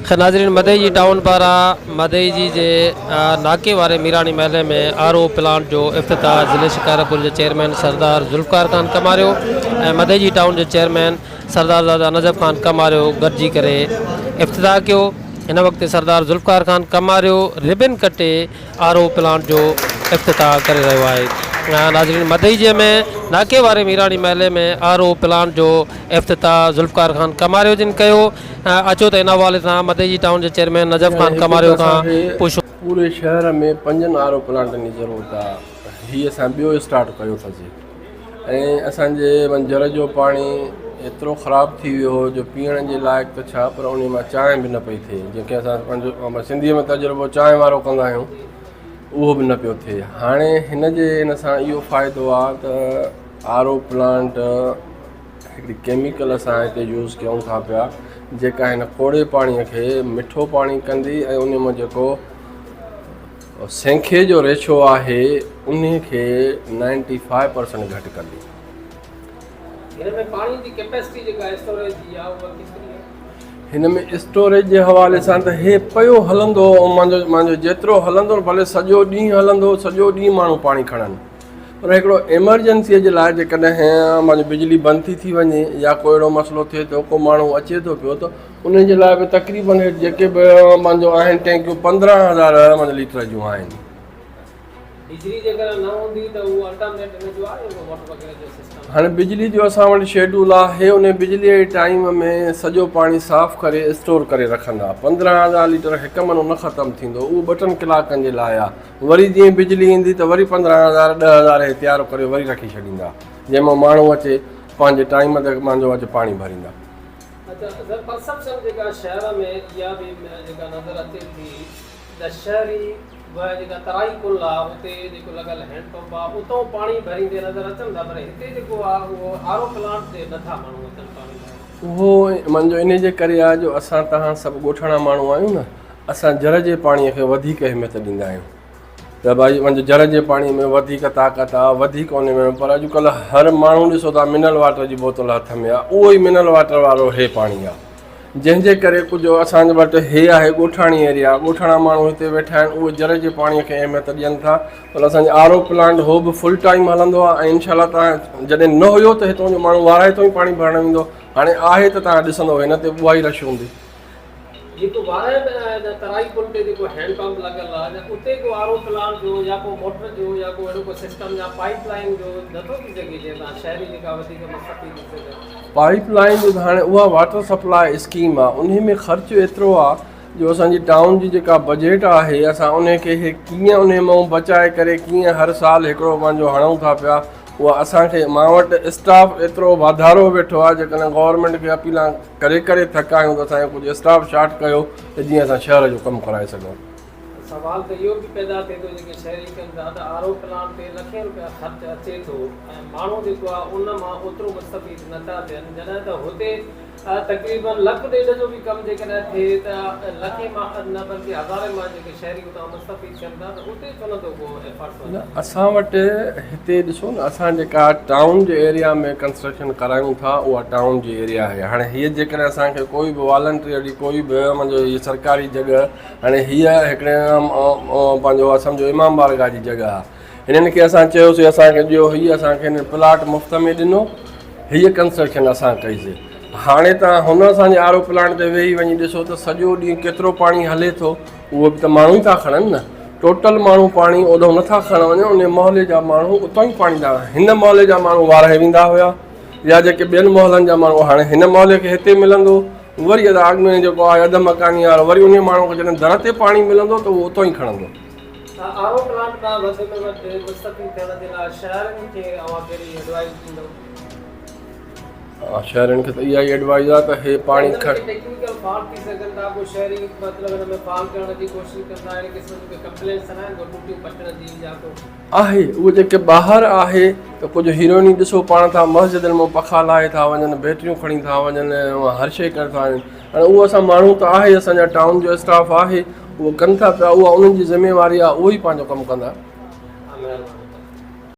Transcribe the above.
ناظرين مدئي جي ٽائون پاران مدئي جي جي ناڪي واري ميراڻي محلي ۾ آر او پلانٽ جو افتتاح ضلعي شڪارپور جي چيئرمين سردار ذوالفقار خان ڪماريو ۽ مدئي جي ٽائون جي چيئرمين سردار زاده نجف خان ڪماريو گڏجي ڪري افتتاح ڪيو هن وقت سردار ذوالفقار خان ڪماريو ربن ڪٽي آر او پلانٽ جو افتتاح ڪري رهيو آهي ناظرين مدئي ۾ ناڪي واري ميراڻي محلي ۾ آر او پلانٽ جو افتتاح ذوالفقار خان ڪماريو جن ڪيو اچو ته ان حوالي سان مدئي جي ٽائون جي چيئرمين نجف خان ڪماريو کان پڇون. پوري شهر ۾ پنجن آر او پلانٽن جي ضرورت آ هي اسان ٻيو اسٽارٽ ڪيو اٿسي ۽ اسان جي جر جو پاڻي ايترو خراب ٿي ويو هو جو پيئڻ جي لائق ته ڇا پر ان مان چانهه به نه پئي ٿئي جنهن کي اسان پنهنجو سنڌيء ۾ تجربو چانهه وارو ڪندا آهيون اهو به نه پيو ٿئي هاڻي هن جي ان سان اهو فائدو آهي ته آر او پلانٽ هڪڙي ڪيميڪل اسان هتي يوز ڪيون ٿا پيا جيڪا هن ڪوڙي پاڻيء کي مٺو پاڻي ڪندي ۽ ان مان جيڪو سينکي جو ريشو آهي انهي کي نائنٽي فائيو پرسنٽ گهٽ ڪندي. هن ۾ پاڻي جي ڪيپيسٽي جيڪا اسٽوريج جي آهي اها ڪيتري آهي؟ هن ۾ اسٽوريج جي حوالي سان ته هي پيو هلندو مانجو جيترو هلندو ڀلي سڄو ڏينهن هلندو سڄو ڏينهن ماڻهو پاڻي کڻن پر هڪڙو ايمرجنسي جي لاء جيڪڏهن مانجو بجلي بند ٿي ٿي وڃي يا ڪو اهڙو مسئلو ٿئي ٿو ڪو ماڻهو اچي ٿو پيو ته انهن جي لاء به تقريبن هيٺ جيڪي به مانجو آهن ٽينڪيون 15 هزار مانجو ليٽر جون آهن. بجلي جيڪڏهن نه هوندي ته اهو الٽرنيٽ ان جو آهي يا موٽر وغيره جو سسٽم؟ هاڻي بجلي جو اسان وٽ شيڊول آهي انهي بجلي جي ٽائيم ۾ سڄو پاڻي صاف ڪري اسٽور ڪري رکندا 15 هزار ليٽر هڪ منو نه ختم ٿيندو اهو ٻه ٽن ڪلاڪن جي لاء آهي وري جيئن بجلي ايندي ته وري 15 هزار 10 هزار هي تيار ڪري وري رکي ڇڏيندا جنهن مان ماڻهو اچي پنهنجي ٽائيم تي مانجو اچي پاڻي ڀريندا. اچا سر پرسپشن جيڪا شهر ۾ اها به جيڪا نظر اچي ٿي ته شهري وه جيڪا ترائي پل آ اتي جيڪو لڳل هينڊ پمپ آ اتئون پاڻي ڀريندي نظر اچن ٿا پر هتي جيڪو آ اهو آر او پلانٽ تي نٿا ماڻهو اچن پاڻي ڀرڻ. اهو منهنجو انهي جي ڪري آ جو اسان توهان سڀ ڳوٺاڻا ماڻهو آهيون نه اسان جر جي پاڻي کي وڌيڪ اهميت ڏيندا آهيون ته ڀائي منهنجي جر جي پاڻي ۾ وڌيڪ طاقت آ وڌيڪ ان ۾ پر اڄڪلهه هر ماڻهو ڏسو ٿا منرل واٽر جي بوتل هٿ ۾ آ اهو ئي منرل واٽر وارو هي پاڻي آ جنهن جي ڪري ڪجهه اسان وٽ هي آهي ڳوٺاڻي ايريا ڳوٺاڻا ماڻهو هتي ويٺا آهن اهي جر جي پاڻي کي اهميت ڏين ٿا پر اسان جو آر او پلانٽ هو به فل ٽائيم هلندو آ ۽ انشاء الله تان جڏهن نه هيو ته هتان جو ماڻهو وارائي ٿو ئي پاڻي ڀرڻ ويندو هاڻي آهي ته تان ڏسندو هن تي اها ئي رش هوندي. جيڪو وارهه ۾ آهي يا ترائي پل تي جيڪو هينڊ پمپ لڳل آهي يا اتي ڪو آر او پلانٽ جو يا ڪو موٽر جو يا ڪو اهڙو ڪو سسٽم يا پائيپ لائين جو نٿو ٿي سگهي جنهن سان شهري جيڪا وڌيڪ مستفيد ٿي سگهن. پائيپ لائين جو ته هاڻي اها واٽر سپلاء اسڪيم آهي انهي ۾ خرچ ايترو آهي جو اسان جي ٽائون جي جيڪا بجيٽ آهي اسان انهي کي هي ڪيئن انهي مان بچائي ڪري ڪيئن هر سال هڪڙو پنهنجو هڻون ٿا پيا اها اسان کي مان وٽ اسٽاف ايترو واڌارو ويٺو آهي جيڪڏهن گورنمينٽ کي اپيلان ڪري ڪري ٿڪا آهيون ته اسان جو ڪجهه اسٽاف شارٽ ڪيو ته جيئن اسان شهر جو ڪم ڪرائي سگهون. سوال ته اهو به پيدا ٿئي ٿو جيڪي شهري ڪن ٿا ته آر او پلانٽ تي لکين روپيا خرچ اچي ٿو ۽ ماڻهو جيڪو آهي ان مان اوترو مستفيد نه ٿا ٿين جڏهن ته هتي تقريبن لک ڏيڍ جو به ڪم جيڪڏهن ٿئي ته لکين مان نه بلڪه هزارين مان جيڪي شهري اتان مستفيد ٿين ٿا ته اتي ڇو نه ٿو ڪو ايفرٽس نه اسان وٽ هتي ڏسو نه اسان جيڪا ٽائون جي ايريا ۾ ڪنسٽرڪشن ڪرايون ٿا اها ٽائون جي ايريا آهي هاڻي هيء جيڪڏهن اسان کي ڪوئي به والنٽري اهڙي ڪوئي به منهنجو هي سرڪاري جڳهه هاڻي هيء هڪڙي پنهنجو سمجهو امام بارگاهه جي جڳهه آهي هنن کي اسان چيوسي اسان کي ڏيو هي اسان کي هنن پلاٽ مفت ۾ ڏنو هيء ڪنسٽرڪشن اسان ڪئيسي هاڻي تان هن اسان جي آر او پلانٽ تي ويهي وڃي ڏسو ته سڄو ڏينهن ڪيترو پاڻي هلي ٿو اهو به ته ماڻهو ئي ٿا کڻن نه. ٽوٽل ماڻهو پاڻي اوڏانهن نه ٿا کڻڻ وڃن، انهي محلي جا ماڻهو اتان ئي پاڻي ٿا هن محلي جا ماڻهو وارهي ويندا هيا يا جيڪي ٻين محلن جا ماڻهو هاڻي هن محلي کي هتي ملندو وري ادا اڳ ۾ جيڪو آهي اڌ مڪاني وارو وري انهي ماڻهو کي جڏهن در تي پاڻي ملندو ته اهو اتان ئي کڻندو. آر او پلانٽ مان وڌ ۾ وڌ مستفيد ٿيڻ جي لاء شهرين کي اوهان ڪهڙي ايڊوائيز ڏيندو؟ شهرين کي ته اها ئي ايڊوائيز آهي ته هي پاڻي کڻ. ٽيڪنيڪل فالٽ ٿي سگهن ٿا ڪو شهري مطلب ان ۾ فالٽ ڪرڻ جي ڪوشش ڪندا اهڙي قسم جون ڪي ڪمپلينٽس نه آهن ڪو ٽوٽيون پٽڻ جي يا ڪو. آهي اهي جيڪي ٻاهر آهي ته ڪجهه هيروئني ڏسو پاڻ ٿا مسجدن مان پکا لاهي ٿا وڃن بيٽريون کڻي ٿا وڃن هر شيء ڪري ٿا وڃن هاڻي اهو اسان ماڻهو ته آهي اسان جا ٽائون جو اسٽاف آهي اهو ڪن ٿا پيا اها انهن جي ذميواري آهي اهو ئي پنهنجو ڪم ڪندا.